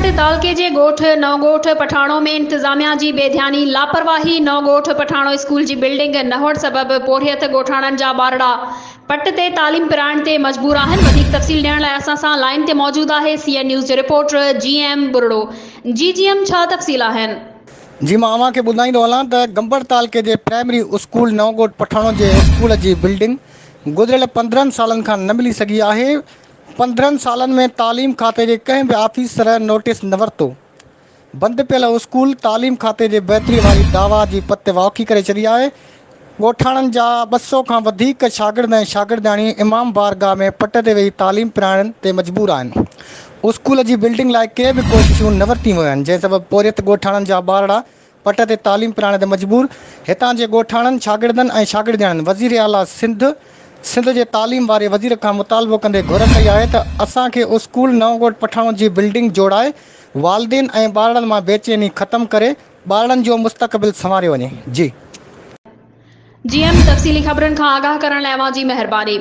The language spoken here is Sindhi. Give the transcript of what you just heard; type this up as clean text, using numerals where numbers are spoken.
گمبٽ تعلقي جي ڳوٺ نئون ڳوٺ پٺاڻو ۾ انتظاميا جي بي ڌياني لاپرواهي نئون ڳوٺ پٺاڻو اسڪول جي بلڊنگ نه هئڻ سبب پورهيت ڳوٺاڻن جا ٻارڙا پٽ تي تعليم پرائڻ تي مجبور آهن وڌيڪ تفصيل ڏيڻ لاء اسان سان لائين تي موجود آهي سي اين نيوز جو رپورٽر جي ايم ٻرڙو جي جي ايم ڇا تفصيل آهن. جي مان اوهان کي ٻڌائيندو هلان ته گمبٽ تعلقي جي پرائمري اسڪول نئون ڳوٺ پٺاڻو جي اسڪول جي بلڊنگ گذريل 15 سالن کان نه ملي سگهي آهي 15 سالن ۾ تعليم کاتي جي ڪنهن به آفيسر نوٽيس نه ورتو. بند پيل اسڪول تعليم کاتي جي بهتري واري دعويٰ جي پت واکي ڪري ڇڏي آهي. ڳوٺاڻن جا 200 کان وڌيڪ شاگرد ۽ شاگردياڻيون امام بارگاهه ۾ پٽ تي ويهي تعليم پرائڻ تي مجبور آهن. اسڪول جي بلڊنگ لاء ڪي به ڪوششون نه ورتيون ويون آهن جنهن سبب پورهيت ڳوٺاڻن جا ٻارڙا پٽ تي تعليم پرائڻ تي مجبور، هتان جي ڳوٺاڻن شاگردن ۽ شاگردياڻين وزير اعليٰ سنڌ، سنڌ جي تعليم واري وزير کان مطالبو ڪندي گهر ڪئي آهي ته اسان کي اسڪول نئون ڳوٺ پٺاڻو جي بلڊنگ جوڙائي والدين ۽ ٻارڙن مان بيچيني ختم ڪري ٻارڙن جو مستقبل سنواريو وڃي. جي. جي ايم تفصيلي خبرن کان آگاهه ڪرڻ لاء اوهان جي مهرباني.